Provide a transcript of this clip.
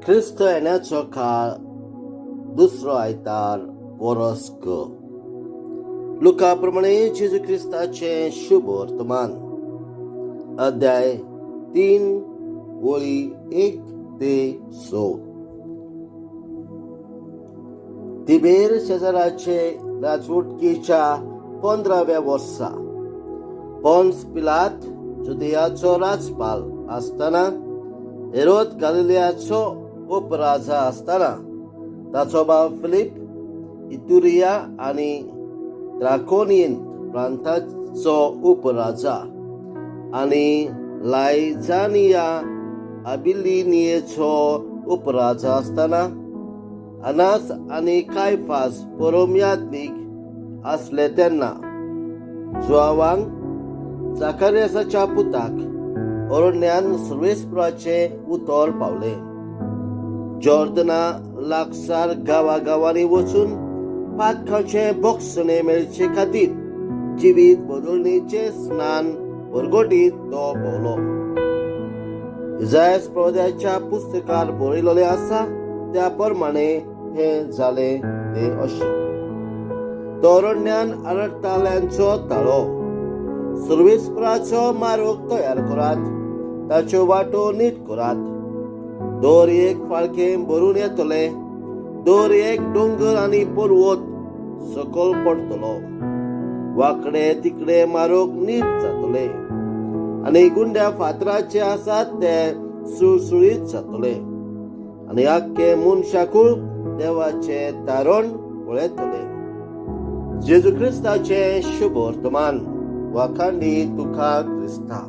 क्रिस्त येण्याचो काळ, दुसरो आयतार, वरस क. लुका प्रमाणे जेजू क्रिस्ताचें शुभ वर्तमान, अध्याय 3, वळी 1 ते 6. तिबेर शेजाराचे राजवटकीच्या 15व्या वर्सा, पोन्स पिलात जुदियाचो राजपाल आसतना, हेरोद गालिलियाचो उपराजा आसतना, ताचो भाव फिलीप इतुरिया आनी त्राकोनियन प्रांताचो उपराजा आनी लायजानिया अबिलिनियेचो उपराजा आसतना, अनास आनी कायफास परमयात्मीक आसले तेन्ना, जुआवांक, जाकारियासाच्या पुताक, अरण्यान सर्वेस्पराचें उतर पावलें. जॉर्दना लागसार गांवा गांवांनी वचून पातकांचें भोगसणें मेळचे खातीर जिवीत बदलणेचें स्नान परगटीत तो भोवलो. इजायस प्रवाद्याच्या पुस्तकार बरयलेलें आसा त्या प्रमाणे हें जालें तें अशें: तो अरण्यान आरडटाल्यांचो ताळो, सर्वेस्पराचो मार्ग तयार करात, ताच्यो वाटो नीट करात. दर एक फाळकें भरून येतले, दर एक दोंगर आनी पर्वत सकल पडटलो, वांकडे तिकडे मार्ग नीट जातले आनी गुंड्या फातराचे आसात ते सुळसुळीत जातले आनी आख्खे मनशाकूळ देवाचे तारण पळयतले. जेजू क्रिस्ताचे शुभ वर्तमान. वाखांडी तुका क्रिस्ता.